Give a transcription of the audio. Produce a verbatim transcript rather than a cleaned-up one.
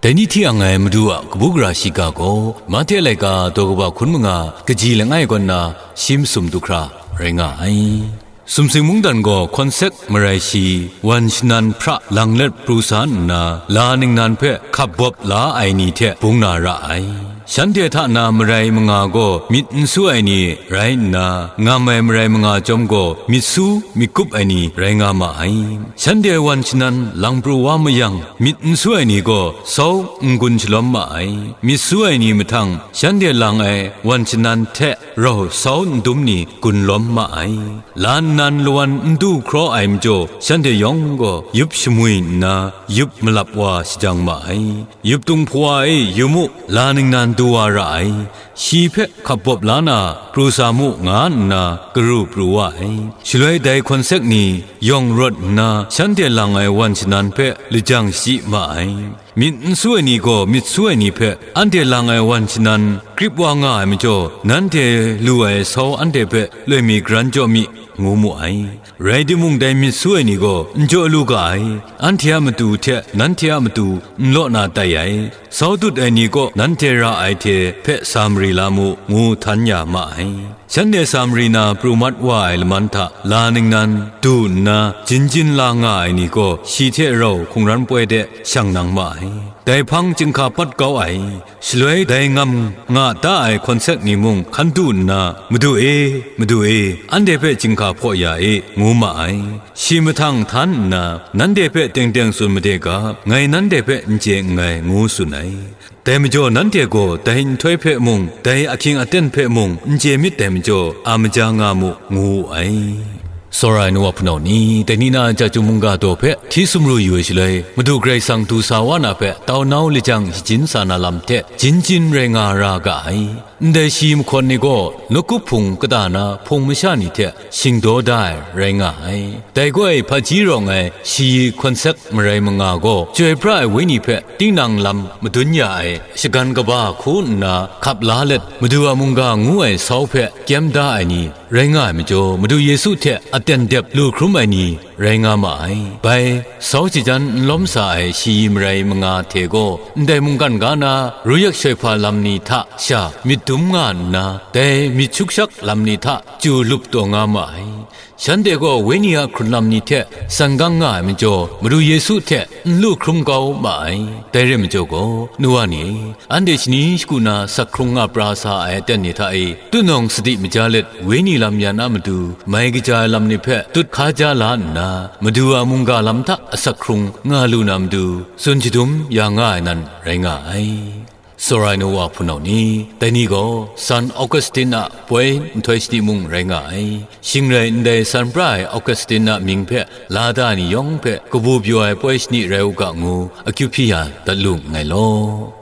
Dai ni hti ang ai Madu a kabu gara shiga gaw, Mahte laika daw kaba hkun manga kaji langai kaw nna shi masum du hkra rai nga ai. Sumsing mungdan gaw hkawn sek marai shi, wan shanan hpra lang let pru sa nna, la ningnan hpe hkap bawp la ai ni hte bung na ra ai. Shanhte hta na marai manga gaw myit n su ai ni rai nna, ngam ai marai manga chyawm gaw myit su myit kup ai ni rai nga ma ai. Shanhte wan shanan lang pru wa mayang, myit n su ai ni gaw sau n-gun shalawm ma ai. Myit su ai ni mahtang shanhte lang ai wan shanan hte rau sau n-dum ni gun lawm ma ai. La nnan lawan n du hkraw ai majaw, shanhte yawng gaw yup shamwi nna, yup malap wa shajang ma ai. Yup tung hpawa e, yu mu, la ningnan du wa ra ai. Shi hpe hkap bawp la na, pru sa mu, nga nna karu pru wa ai. Shaloi dai hkawn sek ni yawng rawt nna, shanhte lang ai wan shanan hpe lajang shi ma ai. Myit n su ai ni gaw myit su ai ni hpe anhte lang ai wan shanan grip wa nga ai majaw, nanhte lu ai sau anhte hpe loi mi garan jaw mi, ngu mu ai. Rai timung, dai myit su ai ni gaw n jaw lu ga ai, anhte a matu hte nanhte a matu n law na tai ai, sau dut ai ni kaw nanhte ra ai hte hpe sa mari la mu, ngu htan ya ma ai. Shanhte sa mari na pru mat wa ai laman hta la ningnan du nna, jin jin la nga ai ni gaw shi hte rau hkungran poi de shang nang ma ai. Dai hpang chyinghka pat kau ai. Shaloi dai ngam nga da ai hkawn sek ni mung hkan du nna, "Madu e, Madu e, anhte hpe chyinghka hpaw ya e," ngu ma ai. Shi mahtang htan nna, "Nanhte hpe teng teng tsun made ga, ngai nanhte hpe n chye nngai," ngu tsun ai. Dai majaw nanhte gaw dai nhtoi hpe mung, dai ahkying aten hpe mung n chye myit dai majaw, a maja nga mu, ngu wu ai. Tsawra ai nu wa hpunau ni, dai ni na chyum mungga daw hpe hti sumru yu ai shaloi, Madu Karai Kasang du sa wa na hpe tau nau lajang shajin sa na lam hte jin jin rai nga ra ga ai. Ndai shi mahkawn ni gaw nawku hpung kata na hpung masha ni hte shingdaw da ai rai nga ai. Dai gaw hpaji rawng ai shayi hkawn sek marai manga gaw, Chyoi pra ai Wenyi hpe tinang lam madun ya ai shagan kaba hku nna hkap la let, Madu a mungga ngu ai sau hpe kyem da ai ni rai nga ai majaw, Madu Yesu hte aten dep lu hkrum ai ni rai nga ma ai. Bai, sau shajan n lawm sa ai shayi marai manga hte gaw, ndai mungkan ga na ruyak shoi hpa lam ni hta sha myit dum nga nna, dai myit shukshak lam ni hta chyu lup taw nga ma ai. Shanhte gaw Wenyi a hkrun lam ni hte san gang nga ai majaw, Madu Yesu hte n lu hkrum kau ma ai. Dai rai majaw gaw, nu wa ni, anhte shani shagu na sak hkrung nga pra sa ai aten ni hta e, tunawng sadi maja let, Wenyi lam yan a matu mai kaja ai lam ni hpe tut hka ja la nna, Madu a mungga lam hta asak hkrung nga lu na matu, tsun shadum ya nga ai nan rai nga ai. Tsawra ai nu wa hpunau ni, dai ni gaw San Augustine a poi nhtoi shani mung rai nga ai. Shing rai ndai san pra ai Augustine a mying hpe la da ai ni yawng hpe kabu pyaw ai poi shani rai u ga ngu akyu hpyi ya dat lu nngai law.